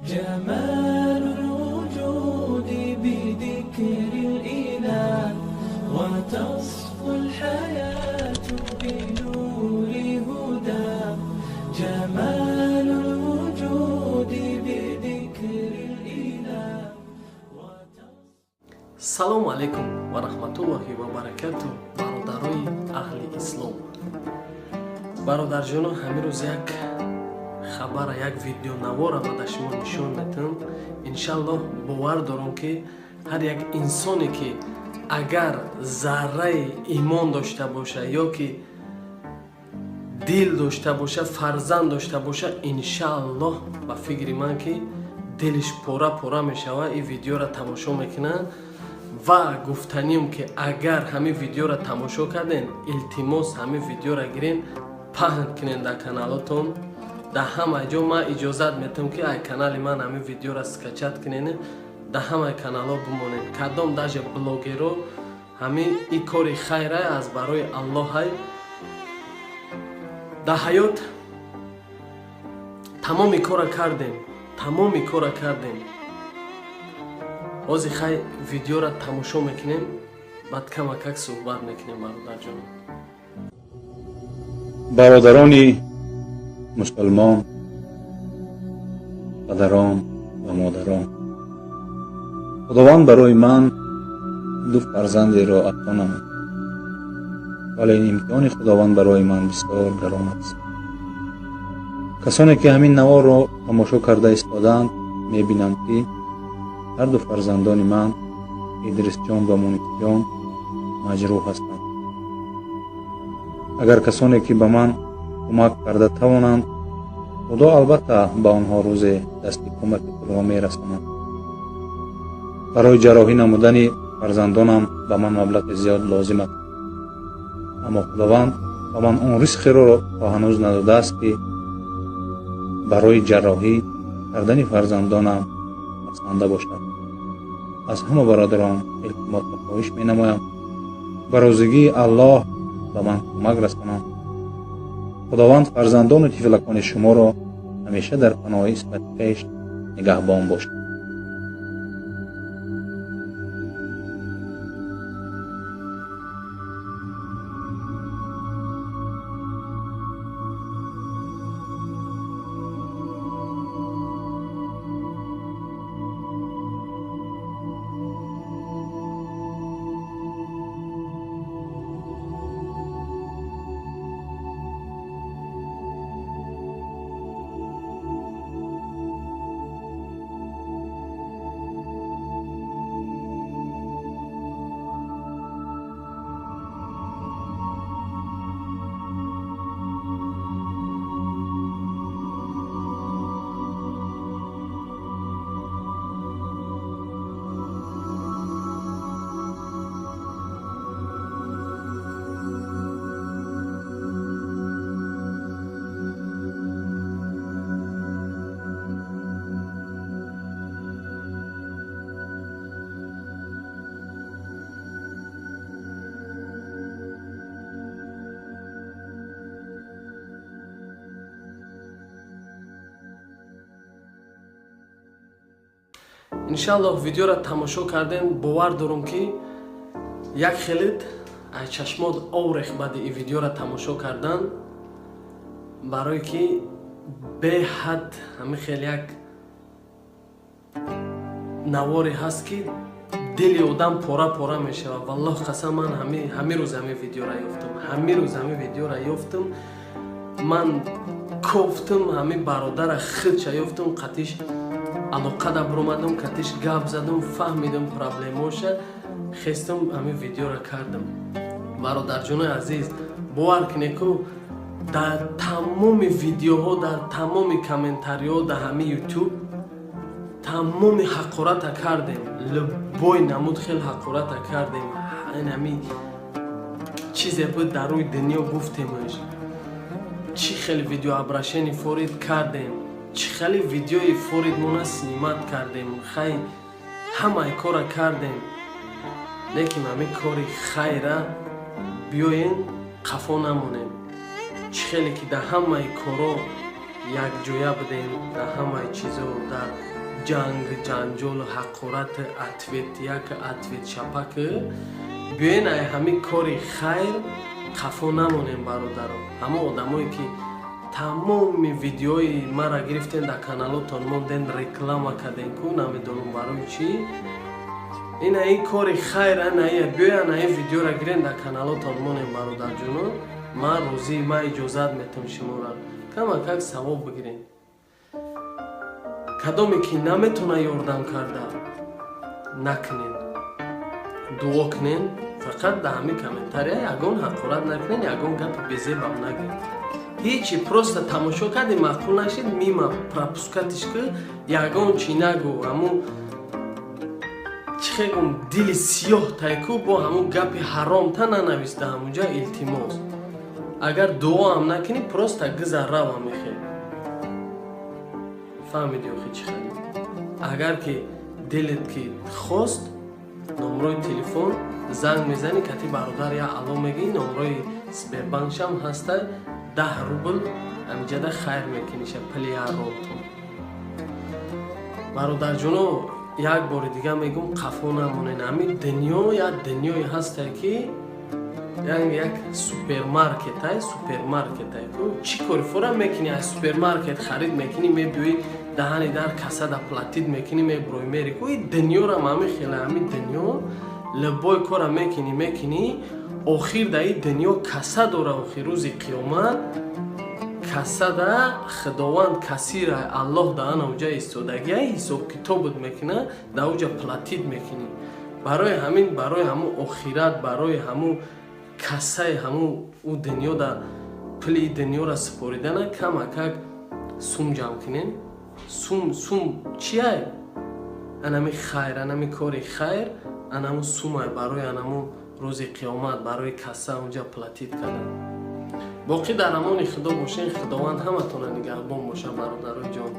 جمال الوجود بذكر الإله وتصفو الحياة بنور هدى جمال الوجود بذكر الإله. Салому алайкум ва раҳматуллоҳи ва баракату, бародарои аҳли ислом, бародарҷоно. Ҳамин рӯз як хабара, як видеонавора ба да шумо нишон метавам. Иншаллоҳ, бовар дорам, ки ҳар як инсоне, ки агар зарраи имон дошта боша ё ки дил дошта боша, фарзанд дошта боша, иншааллоҳ, ба фикри ман, ки дилиш пора пора мешава ин видеоро тамошо мекунад. Ва гуфтанием, ки агар ҳамин видеоро тамошо карден, илтимос, ҳамин видеоро гирен, паҳн кунен дар каналотон, дар ҳама ҷо. Ман иҷозат метавам, ки ай канали ман ҳамин видеоро скачать кунен, дар ҳамаи каналҳо бимонед, кадом даже блогеро. Ҳамин и кори хайра аз барои Аллоҳай. Дар ҳаёт тамоми кора кардем, тамоми кора кардем. Ҳозир хай видеоро тамошо мекунем, баъд камакак суҳбат мекунем, бародарҷон. Бародарони мусулмон, падарон ва модарон, Худованд барои ман ду фарзандеро ато намуд, вале ин имтиҳони Худованд барои ман бисёр гарон аст. Касоне ки ҳамин наворро тамошо карда истодаанд, мебинанд, ки ҳар ду фарзандони ман, Идрисҷон ва Мунисҷон, маҷрӯҳ ҳастанд. Агар касоне ки ба ман кӯмак карда тавонанд, Худо албатта ба онҳо рӯзе дасти кӯмаки худро мерасонад. Барои ҷарроҳӣ намудани фарзандонам ба ман маблағи зиёд лозим аст, аммо Худованд ба ман он ризқеро то ҳанӯз надодааст, ки барои ҷарроҳӣ кардани фарзандонам басанда бошад. Аз ҳама бародарон илтимос ва хоҳиш менамоям, ба розигии Аллоҳ ба ман кӯмак расонанд. Худованд фарзандону тифлакони шуморо ҳамеша дар паноҳи исмати хеш нигаҳбон бошад. Иншаллоҳ, видеоро тамошо кардем. Бовар дорам, ки як хелит ай чашмот ов рех баъди ин видеоро тамошо кардан, барое ки беҳад ҳамин хел як наворе ҳаст, ки дили одам пора пора мешавад. Валлоҳ қасам, ман ҳамин рӯз ҳамин видеоро ёфтам, ҳамин рӯз ҳамин видеоро ёфтам. Ман кофтам, ҳамин бародара худша ёфтам, қатиш алоқада биромадам, катиш гап задам, фаҳмидам проблемаоша, хестам, ҳамин видеоро кардам. Бародарҷонои азиз, бовар кунед, ку дар тамоми видеоҳо, дар тамоми комментариҳо, дар ҳамин Ютуб тамоми ҳақората кардем, любой намуд хел ҳақората кардем. Ҳами чизе буд дар рӯи дунё, гуфтемаш. Чӣ хеле видеообращение форид кардем, чӣ хеле видеои форидмона снимать кардем, хай, ҳамаи кора кардем, лекин ҳамин кори хайра биёен қафо намонем. Чӣ хеле ки дар ҳамаи коро Якҷоя будем дар ҳамаи чизо, дар ҷанг, ҷанҷолу ҳақорат, ответ як, ответ шапак. Биёен, ай ҳамин кори хайр қафо намонем, бародаро. Ҳамон одамое, ки тамоми видеои мара гирифтен, дар каналотон монден, реклама карден ку, намедонам барои чӣ. Ина ин кори хайр аная. Биёян, ин видеора гирен, дар каналотон монем, бародарҷоно. Ман розӣ, ман иҷозат метам шуморо, камакак савоб бигирем. Кадоме ки наметона ёрдам карда, накунен, дуо кунен. Фақат дар ҳамин комментария ягон ҳақорат накунен, ягон гапи безебам нагӯед, ҳичи. Просто тамошо кардем, маъқул нашид, мимо пропускать иш ки, ягон чӣ нагӯ. Ҳамун чӣ хегум, дили сиёҳ тайку, бо ҳамун гапи ҳаромта нанависта ҳамунҷа, илтимос. Агар дуоам накунӣ, просто гузар, рава мехе. Фаҳмиди охи чӣ хеле? Агар ки дилет ки хост, номрои телефон занг мезанӣ, кати бародар я ало мегӣ, номрои Сбербанкшам ҳаста, 10 рубл ҳамиҷада хайр мекуниша пили ярротон. Бародарҷоно, як бори дига мегӯм, қафо намонен. Ҳамин дунё як дунёе ҳасте, ки як супермаркетай, супермаркетай ку. Чӣ кори фора мекунӣ, аз супермаркет харид мекунӣ, мебиёӣ, даҳани дар кассада платить мекунӣ, меброи, мери ку. И дунёрам ҳамин хела. Ҳамин дунё любой кора мекунӣ, мекунӣ, охир дар ин дунё касса дора. Охир рӯзи қиёмат кассада Худованд, кассира Аллоҳ дар ана уҷа истодагия, ҳисобкитобат мекуна, дар уҷа платить мекунӣ. Барои ҳамин, барои ҳамун охират, барои ҳамун кассаи ҳамун ӯ дунёда пули дунёра супоридана камакак сум ҷамъ кунем. Сум, сум чиай? Анами хайр, анами кори хайр, анаму сумай барои анаму рӯзи қиёмат, барои касса унҷа платить кардан. Боқӣ дар амони Худо бошен. Худованд ҳаматона нигаҳбон боша, бародарои ҷон.